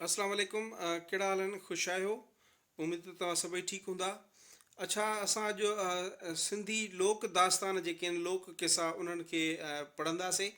اسلام عليڪم ڪهڙا حال آهن خوش آهيو اميد ته توهان سڀئي ٺيڪ هوندا اڇا اسان اڄ سنڌي لوڪ داستان جيڪي آهن لوڪ قصا انهن کي پڙهنداسين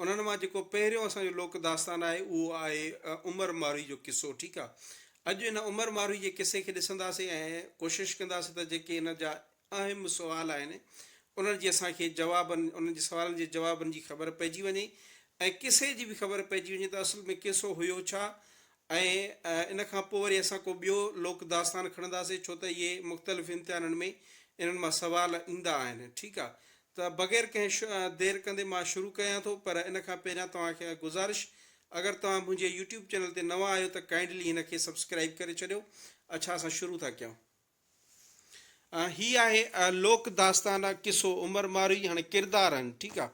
انهن مان جيڪو پهريون اسان جو لوڪ داستان آهي اهو آهي عمر ماروي جو قصو ٺيڪ آهي اڄ ان عمر ماروي جي قصي کي ڏسنداسين ۽ ڪوشش ڪنداسين ته جيڪي ان جا اهم سوال آهن انهن جي اسان کي جوابن انهن جي سوالن جي جوابن جي خبر پئجي وڃي ۽ قصي جي به خبر پئجي وڃي ته اصل ۾ قصو هيو ڇا ۽ ان کان پوء وري اسان ڪو ٻيو لوڪ داستان کڻنداسين ڇو ته اهي مختلف امتحانن ۾ انهن مان سوال ايندا آهن ٺيڪ آ ته بغير ڪنهن دير ڪندي مان شروع ڪيان ٿو پر ان کان پهريان توهان کي گذارش اگر توهان منهنجي يوٽيوب چينل تي نوان آهيو ته ڪائنڊلي هن کي سبسڪرائيب ڪري ڇڏيو اڇا اسان شروع ٿا ڪيون. هي آهي لوڪ داستان آ قصو عمر ماروي هاڻي ڪردار آهن ٺيڪ آ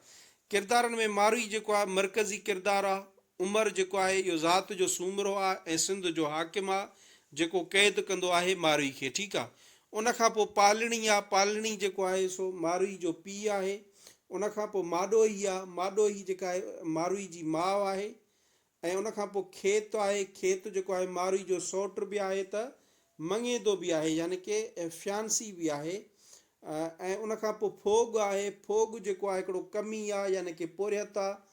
ڪردارن ۾ ماروي جيڪو آ مرڪزي ڪردار آ عمر جيڪو آهي اهو ذات جو سومرو آ ۽ سنڌ جو حاڪم آ جيڪو قيد ڪندو آهي ماروي کي ٺيڪ آ ان کان پوء پالڻي آ پالڻي جيڪو آهي سو ماروي جو پيء آهي ان کان پوء ماڏوهي آ ماڏوهي جيڪا آهي ماروي جي ماء آهي ۽ ان کان پوء کيت آهي، کيت جيڪو آهي ماروي جو سئوٽ به آهي ته مڱيندو به آهي يعني ڪي فيانسي به آهي ۽ ان کان پوء ڦوڳ آهي، ڦوڳ جيڪو آهي هڪڙو ڪمي آهي يعني ڪي پورهيت آهي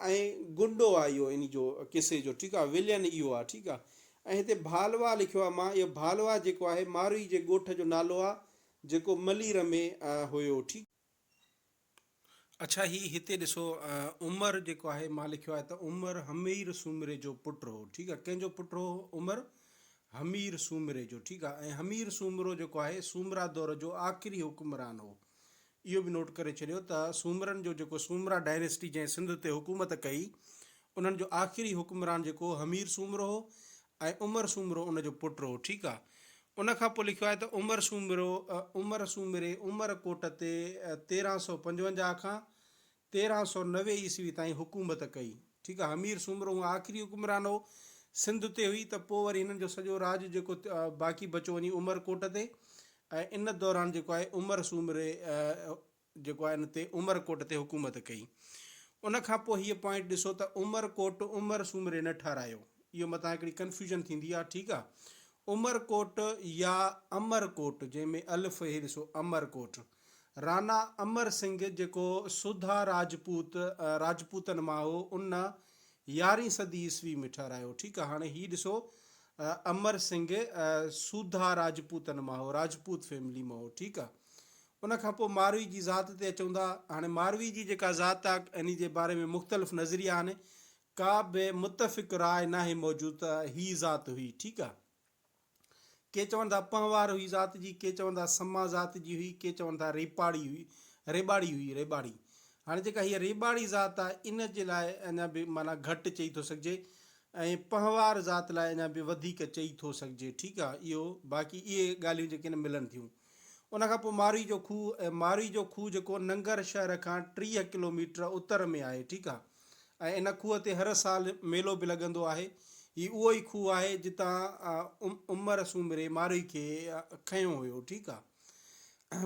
۽ گنڊو آهي اهو انهي جو قصي جو ٺيڪ آهي ولين اهو آهي ٺيڪ آهي ۽ هتي ڀالوا لکيو آهي مان اهو ڀالوا جيڪو آهي ماروي جي ڳوٺ جو نالو آهي جيڪو ملير ۾ هيو ٺيڪ. اڇا هي هتي ڏسو عمر جيڪو آهي مان لکيو آهي ته عمر حمير سومري جو پٽ هو ٺيڪ آهي ڪنهن جو پٽ هو عمر حمير سومري جو ٺيڪ آهي ۽ حمير سومرو جيڪو آهي سومرا دور جو آخري حڪمران هو اهو به نوٽ ڪري ڇڏيو ته سومرن جو جيڪو سومرا ڊائنيسٽي جنهن سنڌ تي حڪومت ڪئي انهن جو آخري حڪمران جيڪو حمير سومرو هو ۽ عمر سومرو ان جو پٽ هو ٺيڪ آ ان کان پوء لکيو آهي ته عمر سومرو عمر سومري عمر ڪوٽ تي 1355 کان 1390 عيسوي تائين حڪومت ڪئي ٺيڪ آ حمير سومرو هونء آخري حڪمران هو سنڌ تي هئي ته پوء وري هنن جو سڄو راڄ جيڪو باقي بچو وڃي عمر ڪوٽ تي ۽ ان دوران جيڪو آهي عمر سومري جيڪو آهي ان تي عمر ڪوٽ تي حڪومت ڪئي. ان کان پوء هيء پوائنٽ ڏسو ته عمر ڪوٽ عمر سومري نه ٺهرايو. اهو متان هڪڙي ڪنفيوزن ٿيندي آهي ٺيڪ آهي. عمر ڪوٽ يا امر ڪوٽ جنهن ۾ الف هي ڏسو امر ڪوٽ. رانا امر سنگهه جيڪو سوڌا راجپوت راجپوتن مان هو ان يارهين صدي عيسوي ۾ ٺهرايو ٺيڪ آهي. هاڻي هي ڏسو امر سنگهه سوڌا راجپوتن مان هو راجپوت فيملي مان هو ٺيڪ آهي. ان کان پوء ماروي جي ذات تي اچون ٿا. هاڻي ماروي جي جيڪا ذات آ انهي جي باري ۾ مختلف نظريا آهن. ڪا به متفق راء ناهي موجود ته هي ذات هئي. ٺيڪ آ. ڪي چون ٿا پنهوار هئي ذات جي، ڪي چون ٿا سما ذات جي هئي، ڪي چون ٿا ريپاڙي هئي، ريٻاڙي هئي، ريٻاڙي. هاڻي جيڪا هيء ريٻاڙي ذات آ ان جي لاء اڃا به معنيٰ گهٽ چئي ٿو سگهجي ۽ پنهوار ذات لاء اڃا به وڌيڪ چئي ٿو سگهجي. ٺيڪ آ. اهو باقي اهي ڳالهيون جيڪي آهن ملن ٿيون. ان کان پوء ماروي جو کوهه، ماروي جو کوهه جيڪو ننگر شهر کان 30 ڪلوميٽر اتر ۾ آهي ٺيڪ آ ۽ ان کوهه تي هر سال ميلو به لڳندو آهي. هي اهو ئي کوهه آهي جتان عمر سومري ماروي کي کنيو هيو ٺيڪ آ.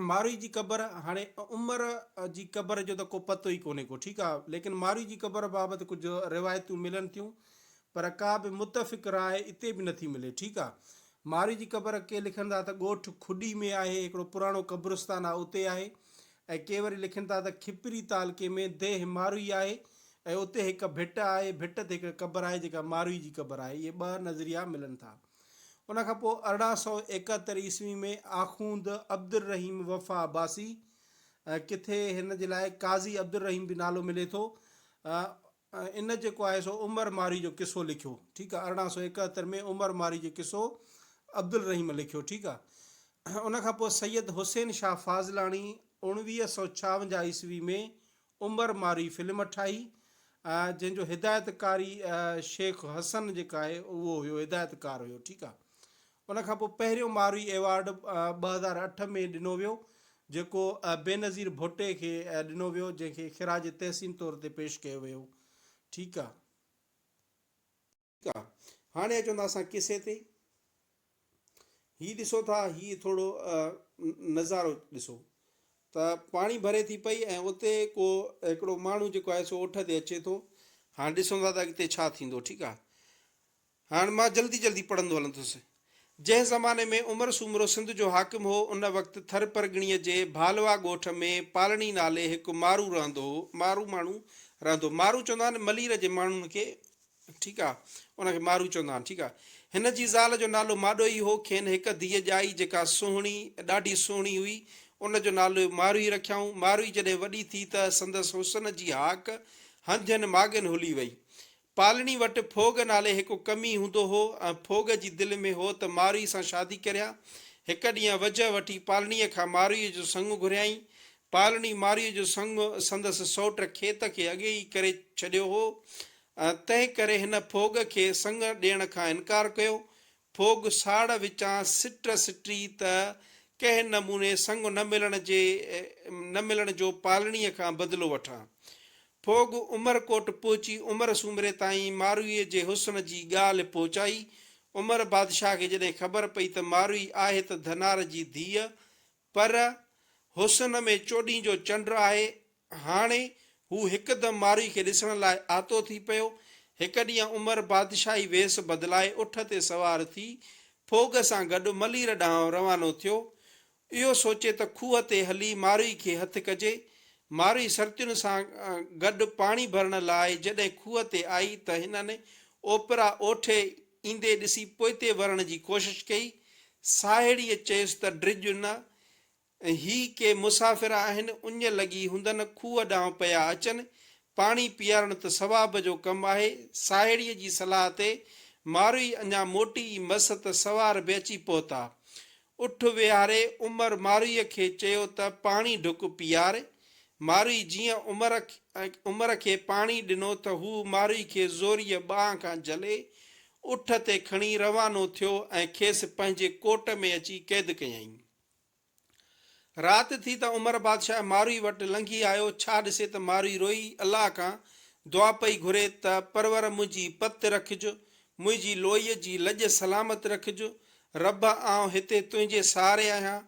ماروي جي قبر، هاڻي عمر جي قبر جو ته ڪو پتو ئي ڪونهي ڪو ٺيڪ آ ليڪن ماروي جي قبر بابت ڪجهه روايتون ملن ٿيون پر ڪا به متفق راء اتي به نٿي ملي ٺيڪ آ. مارئي جي قبر ڪي لکن ٿا ته ڳوٺ کڏي ۾ آهي هڪڙو پراڻو قبرستان آ اتي آهي ۽ ڪي وري لکن ٿا ته کپري تعلقي ۾ ديهه ماروئي آهي ۽ اتي هڪ ڀٽ آهي ڀٽ تي هڪ قبر آهي جيڪا ماروئي جي قبر آهي اهي ٻه نظريا ملن ٿا. ان کان پوء 1871 عيسوي ۾ آخوند عبدالرحيم وفا عباسي ڪٿي هن جي لاء قاضي عبدالرحيم به نالو ملي ٿو ان جيڪو آهي سو عمر مارئي جو قصو لکيو ٺيڪ آ 1871 ۾ عمر مارئي جو قصو عبدالرحيم لکيو ٺيڪ آ ان کان پوء سيد حسين شاهه فاضلاڻي 1956 عيسوي ۾ عمر مارئي فلم ٺاهي جنهن جو هدايتڪاري شيخ حسن جيڪا آهي اهو هيو هدايتڪار هيو ٺيڪ آ ان کان پوء پهريون ماروي ايوارڊ 2008 ۾ ڏنو ويو، جيڪو بينظير ڀٽي کي ڏنو ويو، جنهن کي خراج تحسين طور تي پيش ڪيو ويو. ٺيڪ آ. ٺيڪ آ. هاڻي اچون ٿا اسان قصي تي. هي ڏسو ٿا، هي ٿورو نظارو ڏسو ته پاڻي ڀري ٿي پئي ۽ اتي ڪو هڪڙو ماڻهو جيڪو آهي سو اٺ تي اچي ٿو. هاڻي ڏسون ٿا ته اڳتي ڇا ٿيندو. ٺيڪ آ. هاڻ مان جلدي جلدي پڙهندو هلندس. جنهن زماني ۾ عمر سومرو سنڌ جو حاڪم هو، ان وقت ٿر پرڳڻي جي ڀالوا ڳوٺ ۾ پالڻي نالي هڪ مارو رهندو هو، مارو ماڻهو رهندو هو. مارو چوندا آهن ملير جي ماڻهن کي، ٺيڪ آ، ان کي مارو چوندا آهن، ٺيڪ آ. هن جي زال جو نالو ماڏوئي هو، کين هڪ ڌيء ڄائي، جيڪا سهڻي، ڏاڍي سهڻي هئي، ان جو نالو ماروئي رکيائون. ماروئي جڏهن وڏي ٿي ته سندس حسن جي هاڪ هنڌين ماڳين هلي وئي. پالڻي وٽ ڦوڳ نالي هڪ ڪمي هوندو هو ۽ ڦوڳ جي دل ۾ هو ته ماروئي سان شادي ڪريان. هڪ ڏينهن وجهه وٺي پالڻيء کان ماروئيء جو سڱ گهريائين. پالڻي ماروئيء جو سڱ سندس سئوٽ کيت کي اڳي ئي ڪري ڇڏيو هو، تنهن ڪري هن ڦوڳ کي سڱ ڏيڻ کان انڪار ڪيو. ڦوڳ ساڙ وچان سٽ سٽي ته ڪنهن نموني سڱ نه ملڻ جي نه ملڻ جو پالڻيء کان بدلو وٺان. ڦوڳ عمرڪوٽ پهچي عمر سومري تائين ماروئيء جي حسن جي ڳالهه پهچائي. عمر بادشاهه کي جڏهن خبر پئي ته ماروئي آهي ته ڌنار جي ڌيء، پر حسن ۾ چوڏهين جو چنڊ آهي. هاڻي هو هڪدم ماروئي کي ڏسڻ لاء آتو ٿي پيو. هڪ ڏينهن عمر بادشاهي ويس بدلائي اٺ تي سوار ٿي ڦوڳ سان گڏ ملير ڏانهن روانو ٿيو. اهو سوچي ته کوهه تي هلي ماروئي کي هٿ ڪجي. ماروئي سرتين سان گڏ پاڻي ڀرڻ لاء جڏهن کوهه تي آئي ته هنن اوپرا اوٺي ايندي ڏسي پوئتي ورڻ جي ڪوشش ڪئي. ساهيڙيء چيس ته ڊڄ نه، هي ڪي مسافر آهن، اڃ لڳي هوندن، کوهه ڏانهن پيا اچن، پاڻي پيارڻ ته ثواب جو ڪم آهي. ساهيڙيء جي صلاح تي ماروئي اڃا موٽي ئي مس ته سوار به اچي پهتا. اٺ ويهاري عمر ماروئيء کي چيو ته پاڻي ڍڪ پيار. ماروئي جيئن عمر عمر کي پاڻي ڏنو ته هو ماروئي کي زوريء ٻانهن کان جهلي اٺ تي کڻي روانو ٿيو ۽ کيس پنهنجي ڪوٽ ۾ اچي قيد ڪيائين. رات ٿي ته عمر بادشاهه ماروئي وٽ لنگهي آيو، ڇا ڏسي ته ماروئي روئي الله کان دعا پئي گهري ته پرور منهنجي پت رکج، منهنجي لوئيء جي لڄ سلامت رکج، رب آئون هتي تنهنجي سهاري آهيان.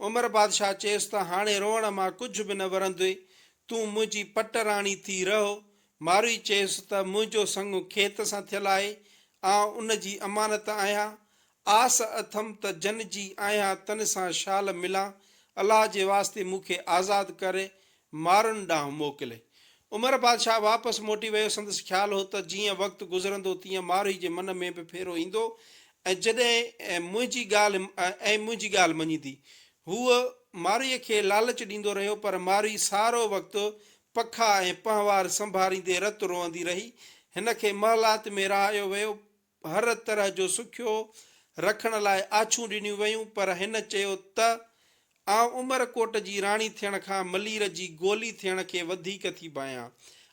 عمر بادشاهه چيس ته هاڻي روئڻ مان ڪجهه به نه ورندوئي، تون منهنجي پٽ راڻي ٿي رهه. ماروئي چيس ته منهنجو سڱ کيت سان ٿيل آهي، آئون ان جي امانت آهيان، آس اٿم ته جن جي آهيان تن سان شال ملان، الله جي واسطي مون کي آزاد ڪري مارن ڏانهن موڪل. عمر بادشاهه واپس موٽي ويو، سندس خيال هو ته جيئن وقت گذرندو تيئن ماروئي جي من ۾ به ڦيرو ايندو ۽ جڏهن منهنجي ڳالهه ۽ منهنجي ڳالهه مڃيندي. هو ماروئي کي لالچ ڏيندو رهيو پر ماروئي سارو وقت پکا ۽ پنهوار سنڀاريندي رت روئندي رهي. هن کي محلات ۾ رهايو ويو هر طرح جو سکيو رکڻ لاء آڇون ڏنيون ويون، پر هن چيو ته، آئون عمر ڪوٽ جي راڻي ٿيڻ کان ملير جي گولي ٿيڻ کي وڌيڪ ٿي ڀانيان.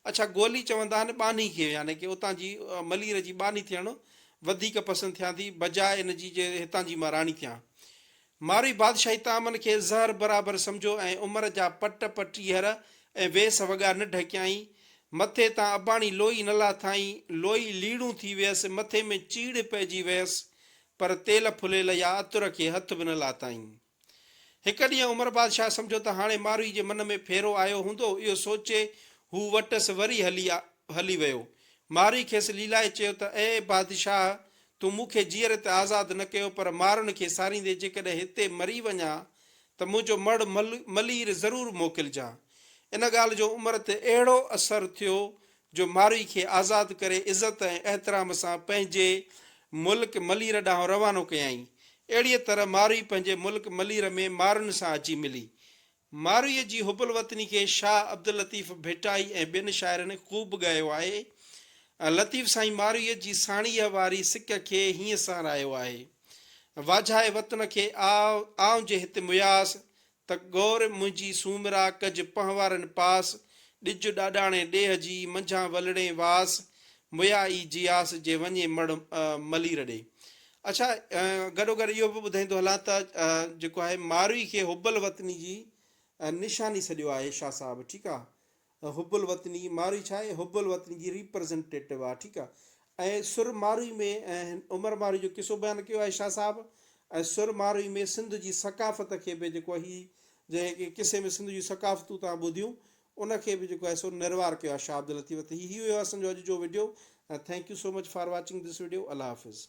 اڇا گولي چوندا آهن ٻانهي کي، يعني ڪي اتان جي ملير جي ٻانهي ٿيڻ وڌيڪ پسند ٿيان ٿي، بجاء ان جي جي هتان جي مان راڻي ٿيان. ماروي بادشاهي طعامن کي زهر برابر سمجهيو ۽ عمر جا پٽ پٽيهر ۽ ويس وڳا نه ڍڪيائين. مٿي تان اباڻي لوئي نه لاٿائين. لوئي ليڙون ٿي ويس، مٿي ۾ چيڙهه پئجي ويس، پر تيل ڦليل يا عطر کي هٿ به نه لاتائين. هڪ ڏينهن عمر بادشاهه سمجهيو ته هاڻي ماروي جي من ۾ ڦيرو آيو هوندو. اهو سوچي هو وٽس وري هلي هلي ويو. ماروي کيس ليلائي چيو ته اي بادشاهه! تون مون کي جيئري ته آزاد نه ڪيو، پر مارن کي ساريندي جيڪڏهن هتي مري وڃان ته منهنجو مڙهه ملير ضرور موڪلجان. ان ڳالهه جو عمر تي اهڙو اثر ٿيو جو ماروئي کي آزاد ڪري عزت ۽ احترام سان پنهنجي ملڪ ملير ڏانهن روانو ڪيائين. اهڙيء طرح ماروئي پنهنجي ملڪ ملير ۾ مارن سان اچي ملي. مارويء جي حب الوطني کي شاهه عبداللطيف ڀٽائي ۽ ٻين شاعرن خوب ڳايو آهي. لطيف سائين مارويء جي ساڻيهه واري سڪ کي هيئن ساراهيو آهي. واجهائي وطن کي آء، آئون جي هت مياس، ته گور منهنجي سومرا ڪج پنهوارن پاس، ڏج ڏاڏاڻي ڏيهه جي، منجهان ولڙين واس، ميا ئي جياس، جي وڃي مڙهه ملير ڏي. اڇا گڏوگڏ اهو به ٻڌائيندو هلان ته جيڪو آهي ماروي کي حب الوطني جي نشاني سڏيو آهي شاهه صاحب ٺيڪ آ حب الوطني ماروي ڇا آهي حب الوطني جي ريپرزنٽيٽو آ ٺيڪ آ ۽ سر ماروي ۾ عمر ماروي جو قصو بيان ڪيو آهي شاهه صاحب ۽ سر ماروي ۾ سنڌ جي ثقافت کي به جيڪو هي جنهن قصي ۾ سنڌ جون ثقافتون تان ٻڌيون ان کي به جيڪو آهي سو نروار ڪيو آهي شاهه عبداللطيف ته هي هيو اسان جو اڄ جو video. Thank you so much for watching this video. Allah Hafiz.